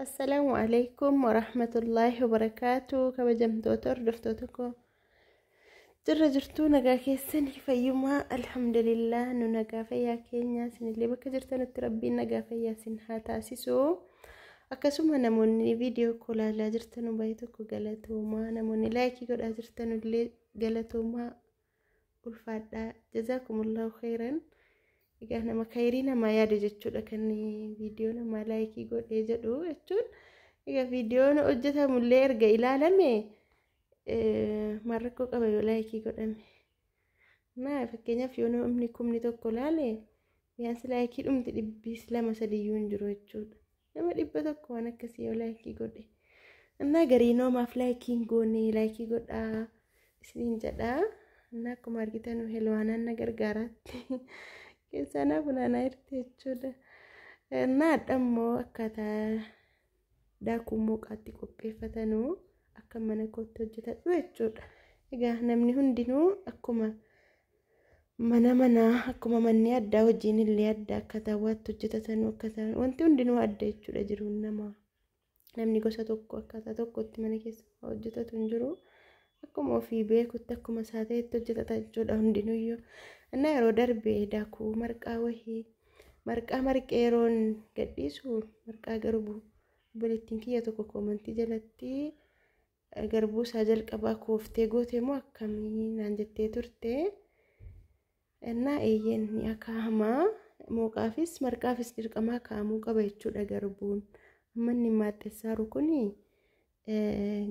Assalaamu alaikum warahmatullaahi wabarakaatu. Kabajamtoota hordoftoota koo, jirra jirtuu? Nagaa keessanii? Fayyumaa? Alhamdulillah, nu nagaa fayyaa keenya. Isinillee bakka jirtanitti Rabbiin nagaa fayyaa isin haa taasisu. Akkasuma namoonni viidiyoo koo ilaalaa jirtan baay'ee tokko galatoomaa. Namoonni like godhaa jirtan illee galatoomaa, ulfaadhaa, jazaakumullahu khairan. Egaa nama khayrii namaa yaada jechuudha kan viidiyoo namaa like godhee jedhu jechuun. Egaa viidiyoon hojjetamullee erga ilaalame maal rakkoo qaba yoo like godhame? Naa fakkeenyaaf yoo namni 1,000 ilaale, biyyaansi like dhumti dhibbiis lama sadiyyuu hin jiru jechuudha. Nama 100 waan akkasii yoo like godhe. Innaa garii noomaaf like hin goone, like godhaa isiniin jedhaa. Innaa akkuma argitan helwaanaan na gargaaraatti keessaa naa funaanaa jirti jechuudha. Innaa hadha immoo akkaataa daakuu mooqaatti qopheeffatanuu akka mana kootti hojjetadhu jechuudha. Egaa namni hundinuu akkuma mana manaa, akkuma manni addaa, hojiin illee adda, akkaataa waatti hojjetatanuu, akkaataa wanti hundinuu adda jechuudha jiruun namaa. Namni gosa tokko akkaataa tokkotti mana keessa hojjetatu hin jiru. Akkuma ofii beekutti, akkuma isaa ta'etti hojjetata jechuudha hundinuyyuu. Innaa yeroo darbe daakuu marqaa wahii, marqaa marqee yeroon gadhiisu, marqaa garbuu, obboleettiin kiyya tokko comment jalatti garbuu isaa jalqabaa kooftee goote moo akkamii naan jettee turte. Innaa eeyyeen, ni akaa'amaa. Mooqaafis marqaafis dirqamaa akaa'amuu qaba jechuudha garbuun. Amma inni maaxxessaaru kuni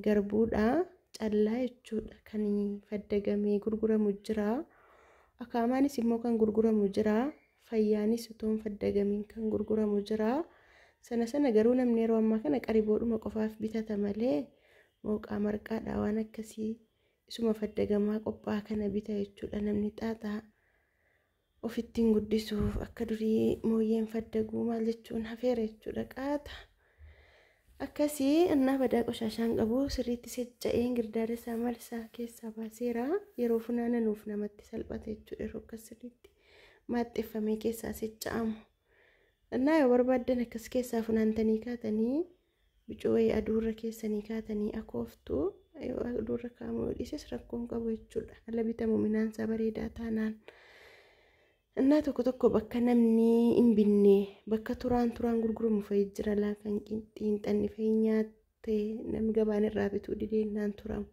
garbuudha. Callaa jechuudha, kan faddagamee gurguramu jira. Akaamaanis immoo kan gurguramu jira. Fayyaanis otoo hin faddagamiin kan gurguramu jira. Sana sana garuu namni yeroo ammaa kana qariboodhuma qofaaf bitata malee mooqaa marqaadha waan akkasii isuma faddagamaa qophaa'aa kana bita jechuudha namni xaaxaa ofittiin guddisuuf. Akka durii mooyyeen faddaguu maal jechuun hafeera jechuudha qaata. Akkasii innaa badaa qoshaashaan qabu sirriitti secca'een girdaada isaa maal isaa keessaa baaseera. Yeroo funaananuuf namatti salphata jechuudha yeroo akkas sirriitti maaxxeffamee keessaa secca'amu. Innaa yoo barbaaddan akkas keessaa funaantanii kaatanii bicuu wayii aduurra keessanii kaatanii akooftu. Yoo aduurra kaa'amu dhiises rakkoon qabu jechuudha. Ala bitamu midhaan isaa bareedaa taanaan. Innaa tokko tokko bakka namni hin binne, bakka turaan turaan gurguramu fa'i jira laa, kan xiinxanni fa'i nyaatte namni gabaan irraa bituu dideennaan turamu.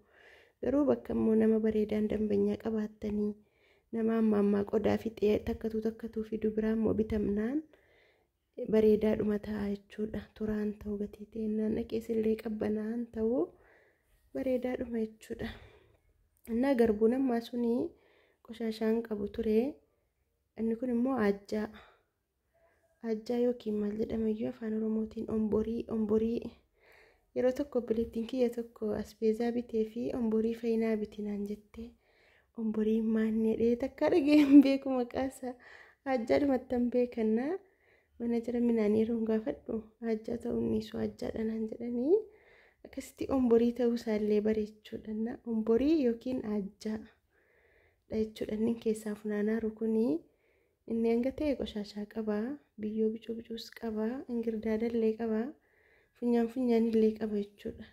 Garuu bakka immoo nama bareedaan dambanyaa qabaattanii, nama amma ammaa qodaa fixee takkatuu takkatuu fidu biraa immoo bitamnaan bareedaadhuma ta'a jechuudha. Turaan ta'u gatii ta'ennaan dhaqees illee qabbanaan ta'u bareedaadhuma jechuudha. Innaa garbuun ammaa suni qoshaashaan qabu ture. Inni kun immoo ajjaa. Ajjaa yookiin maal jedhama iyyuu afaan Oromootiin? Omborii, omborii. Yeroo tokko obboleettiin kiyya tokko asbeezaa bitee fi omborii fayinaa biti naan jette. Omborii maanni jedhee takka dhagee hin beeku maqaa isaa. Ajjaadhumatti hin beekannaa. Mana jara midhaanii yeroo gaafadhu ajjaa ta'uu dhiisu, ajjaadha naan jedhanii, akkasitti omborii ta'uu isaallee bareechuudha. Omborii yookiin ajjaa dha jechuudha. Inni keessaa funaanaaru kuni inni hanga ta'e qoshaashaa qaba. Biyyoo bicuu bicuus qaba. Ingirdaadallee qaba. Funyaan funyaan illee qaba jechuudha.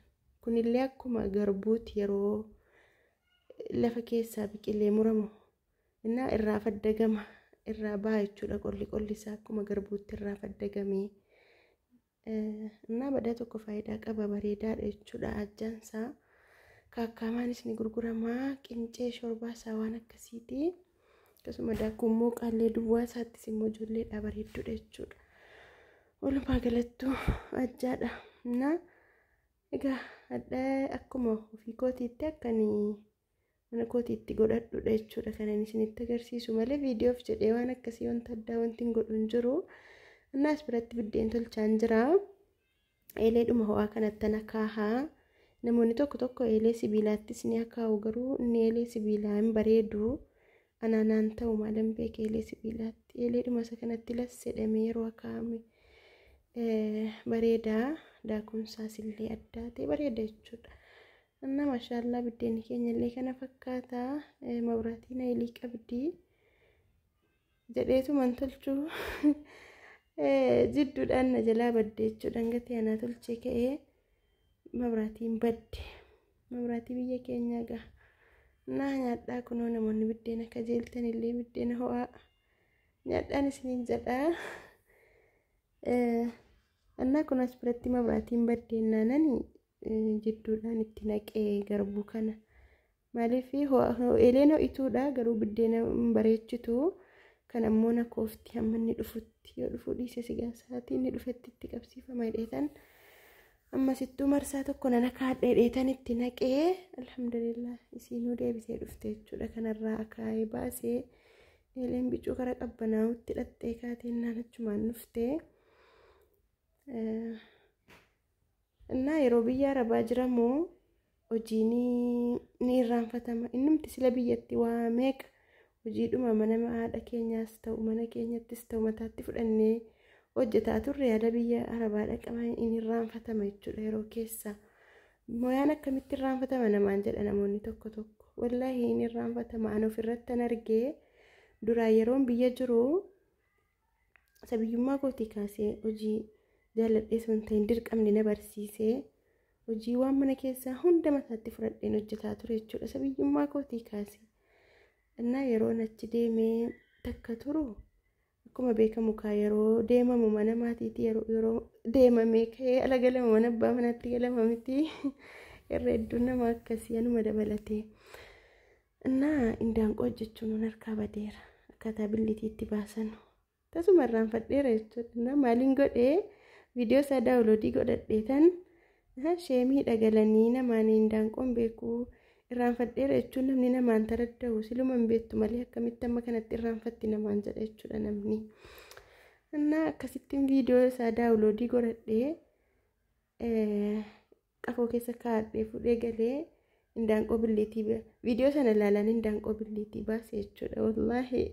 Kunillee akkuma garbuuti yeroo lafa keessaa biqilee muramu. Innaa irraa faddagama, irraa baha jechuudha, qolli qolli isaa akkuma garbuutti irraa faddagamee. Innaa badaa tokko faayidaa qaba, bareedaadha jechuudha ajjaan isaa. Kaakkaamaanis ni gurguramaa, qincee shorbaa isaa waan akkasiiti. Akkasuma daakuun mooqaallee duwwaa isaattis immoo ijoolleedhaa bareedduudha jechuudha. Walumaa galattuu ajjaadha. Innaa egaa hadha akkuma ofii kootiitti akkanii mana kootiitti godhadhudha jechuudha kan inni isinitti agarsiisu malee viidiyoof jedhee waan akkasii wanta addaa wanti hin godhu hin jiru. Innaas biratti biddeen tolchaan jira. Eeleedhuma ho'aa kanatti akaahaa. Namoonni tokko tokko eelee sibiilaattis ni akaa'u, garuu inni eelee sibiilaa hin bareedu. Anaanaan ta'u maalan beeka eelee sibiilaatti. Eeleedhuma isa kanatti las jedhamee yeroo akaa'ame bareedaa, daakuunsaas illee addaa ta'e bareeda jechuudha. Innaa maashaallaa, biddeenni keenya illee kana fakkaata. Mabraatiin hayilii qabdi jedheetu man tolchuu. Jidduudhaan na jalaa badde jechuudha. Gatii anaa tolchee ka'ee mabraatiin badde. Mabraatii biyya keenyaa gaha. Naa nyaadhaa kunoo namoonni biddeena kajeeltan illee biddeena ho'aa nyaadhaan isiniin jedhaa. Annaa kun as biratti mabraatiin baddeennaanani jidduudhaan itti naqee garbuu kana. Maaliif eeleen ho'ituudha garuu biddeena hin bareechitu. Kan ammoo na koofti hamma inni dhufutti yoo dhufuu dhiise sigaa sa'aatii inni dhufetti itti qabsiifama hidheetan. Ammasittuu marsaa tokko nana kaadhee dheetan itti naqee alhamdulillah isiinuu deebisee dhufte jechuudha. Kanarraa akaayee baasee eeleen bicuu kara qabbanaa'utti hidhattee kaateennaan achumaan dhufte. Innaa yeroo biyya arabaa jiramoo hojiin ni irraanfatama. Innumti sila biyyatti waa meeqa hojiidhuma mana haadha keenyaas ta'u mana keenyattis ta'u mataatti fudhannee hojjetaa turre yaada biyya arabaa dhaqama inni irraanfatama jechuudha yeroo keessa. Mooyaan akkamitti irraanfatama namaan jedha namoonni tokko tokko. Wallaahi inni irraanfatama ani ofirratti an argee duraan yeroon biyya jiru sabiyyummaa kootii kaasee hojii jaalladhee osoo hin ta'in dirqamni na barsiisee hojii waan mana keessaa hunda mataatti fudhadheen hojjetaa ture jechuudha sabiyyummaa kootii kaasee. Innaa yeroon achi deemee takka turu akkuma beekamu kaa yeroo deemamu mana maatiitti yeroo deemamee ka'ee ala galama mana abbaa manaatti galama miti irra hedduun nama akkasii anuma dabalatee. Innaa indaanqoo hojjechuun nun harkaa badeera akkaataa billitiitti baasan tasuma irraanfadheera jechuudha. Innaa maaliin godhee viidiyoo isaa daawuloodii godhadhee tan sheemii dhagalanii namaan indaanqoon beekuu irraanfadheera jechuun namni namaan taradda'u siluma hin beektu malee akkamitti amma kanatti irraanfatti namaan jedha jechuudha namni. Innaa akkasittiin viidiyoo isaa daawuloodii godhadhee qafoo keessa kaa'adhee fuudhee galee indaanqoo billiitii viidiyoo sana ilaalaan indaanqoo billiitii baase jechuudha wallaahi.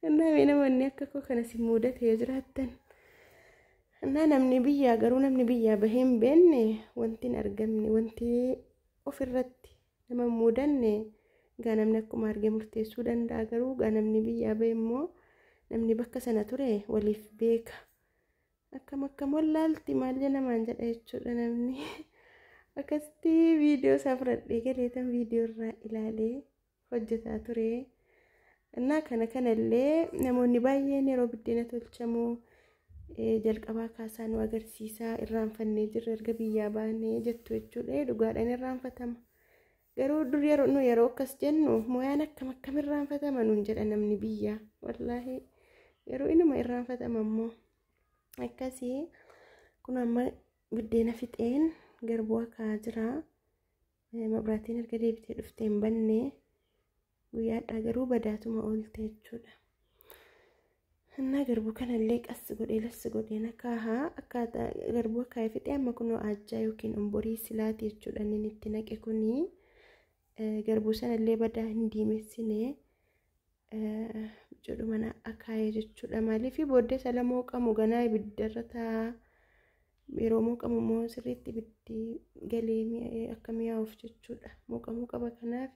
Innaa mee namoonni akka koo kanas hin mudate yoo jiraattan. Innaa namni biyyaa garuu namni biyyaa bahee hin beekne wanti hin argamne wanti ofirratti nama hin mudanne egaa namni akkuma arge murteessuu danda'a garuu egaa namni biyyaa bahe immoo namni bakka sana ture waliif beeka. Akkam akkam wallaalti maal namaan jedha jechuudha namni. Akkasitti viidiyoo isaa fudhadhee galeetan viidiyoo irraa ilaalee hojjetaa ture. Innaa kana kanallee namoonni baay'een yeroo biddeena tolchamu jalqabaa kaasaa nu agarsiisaa irraanfannee jirra erga biyyaa baanee jettu jechuudha. Dhugaadhaan irraanfatama. Garuu dur yeroo nu yeroo akkas jennu mooyaan akkam akkam irraanfatama nuun jedha namni biyyaa. Wallaahi yeroo inuma irraanfatama immoo akkasii kun amma biddeena fixeen garbuu akaa'aa jira. Mabraatiin erga deebitee dhuftee hin banne guyyaadhaa garuu badaatuma oolte jechuudha. Innaa garbuu kanallee qas godhee las godhee akaahaa akkaataa garbuu akaa'ee fixee amma kunoo ajjaa yookiin omborii silaati jechuudha inni itti naqe kuni garbuu sanallee badaa hin diimessine jedhu mana akaa'ee jechuudha. Maaliif booddee sala mooqamu ganaa ibiddarra taa'a. Yeroo mooqamu immoo sirriitti ibiddi galee akka mi'aawuuf jechuudha. Mooqamuu qaba kanaaf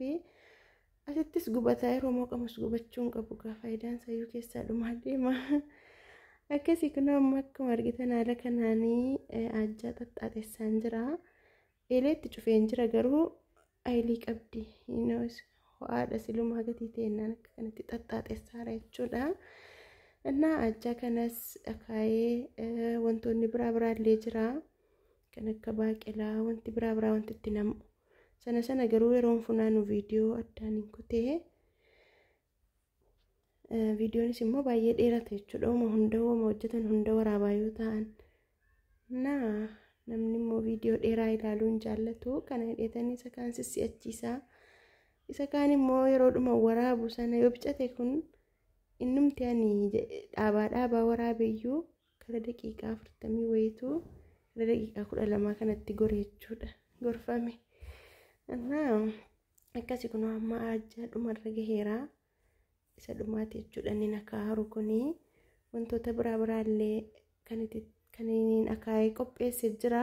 asittis gubataa yeroo mooqamus gubachuu hin qabu gaa faayidaan sayyuu keessaa dhumaa deema. Akkasii kunoo amma akkuma argitan haala kanaanii ajjaa xaxxaaxessaan jira. Eeleetti cufeen jira garuu ayilii qabdi. Ho'aadha silumaa gatii ta'ennaan akka kanatti xaxxaaxessaara jechuudha. Innaa ajjaa kanas akaayee wantoonni biraa biraallee jira. Kan akka baaqelaa wanti biraa biraa wanti itti namu. Sana sana garuu yeroon funaanu viidiyoo addaan hin kutee. Viidiyoonis immoo baay'ee dheerata jechuudha. Uuma hunda uuma hojjetan hunda waraabaa yoo ta'an. Innaa namni immoo viidiyoo dheeraa ilaaluu hin jaallatu. Kana hidheetanii isa kaan sissi'achiisaa. Isa kaan immoo yeroodhuma waraabu sana yoo bicate kun innumti ani dhaabaa dhaabaa waraabeyyuu kara daqiiqaa 40 wayituu kara daqiiqaa 12 kanatti gore jechuudha. Gorfame. Innaa akkasi kunoo amma ajjaa dhumarra gaheera. Isa dhumaati jechuudha inni akaaru kuni wantoota biraa biraallee kan inni akaayee qopheesse jira.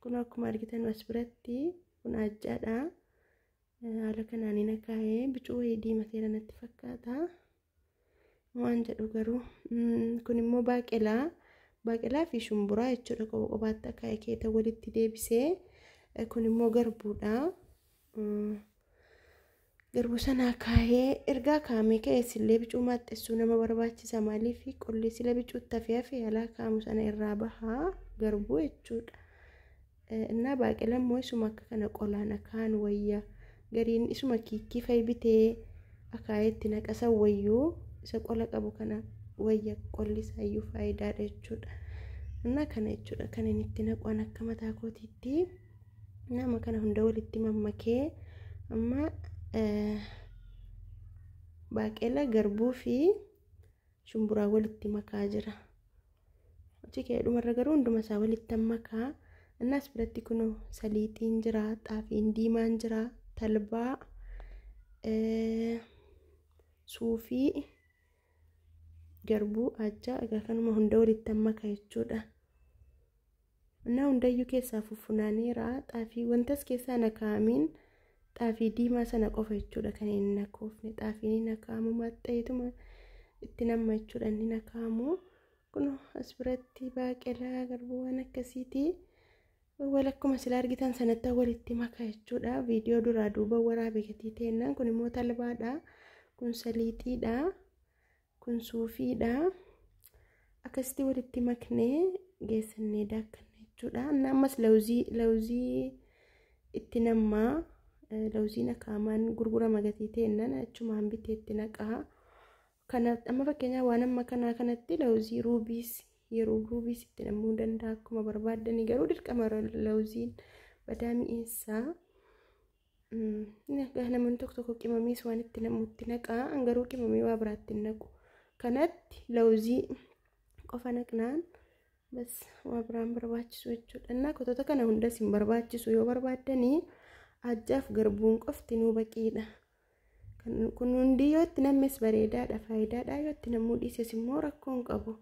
Kun akkuma argitan as biratti kun ajjaadha. Haala kanaan inni akaayee bicuu wayii diimateera natti fakkaata. Waan jedhu garuu kun immoo baaqelaa. Baaqelaa fi shumburaa jechuudha qoba qobaatti akaayee keeta walitti deebisee. Kun immoo garbuudha. Garbuu sana akaayee ergaa kaa'amee ka'e sillee bicuu maaxxessuu nama barbaachisa. Maaliif qolli sila bicuutti hafee hafee alaa kaa'amu sana irraa bahaa garbuu jechuudha. Innaa baaqelaa immoo isuma akka kana qolaan akaa'an wayya. Gariin isuma kiikkii fa'i bitee akaayee itti naqasan wayyuu isa qola qabu kana wayya, qolli isaayyuu faayidaadha jechuudha. Innaa kana jechuudha kan inni itti naquan akka mataa kootiitti. Nama kana hunda walitti mammakee amma baaqelaa, garbuu fi shumburaa walitti makaa jira. Achi ka'ee dhumarra garuu hunduma isaa walitti makaa. Innas biratti kunoo saliixiin jira, xaafiin diimaan jira, talbaa, suufii, garbuu, ajjaa, egaa kanuma hunda walitti makaa jechuudha. Innaa hundayyuu keessaa fuffunaaneera. Xaafii wantas keessaa nakaa'amiin xaafii diimaa sana qofa jechuudha kan inni nakoofne. Xaafiin inni nakaa'amu maxxeetuma itti namma jechuudha inni nakaa'amu. Kun as biratti baaqelaa, garbuu waan akkasiiti. Wal akkuma sila argitan sanatti walitti makaa jechuudha. Viidiyoo duraa duuba waraabee gatii ta'ennaan kun immoo talbaadha. Kun saliixiidha. Kun suufiidha. Akkasitti walitti maknee geessannee daakkanna jechuudha. Inni ammas lawuzii itti nammaa. Lawuziin akaamaan gurgurama gatii ta'ennaan achumaan bitee itti naqaa. Kana amma fakkeenyaaf waan amma kanaa kanatti lawuzii ruubiis yeroo ruubiis itti namuu danda'a akkuma barbaaddanii, garuu dirqama lawuziin badaa mi'eessaa. Namoonni tokko tokko qimamiis waan itti namutti naqaa, garuu qimamii waa biraatti hin naqu. Kanatti lawuzii qofa naqnaan bas waa biraan barbaachisu jechuudha. Innaa kotoota kana hundas hin barbaachisu, yoo barbaaddanii ajjaaf garbuun qofti nuu baqiidha. Kun hundi yoo itti nammes bareedaadha, faayidaadha, yoo itti namuu dhiises immoo rakkoo hin qabu.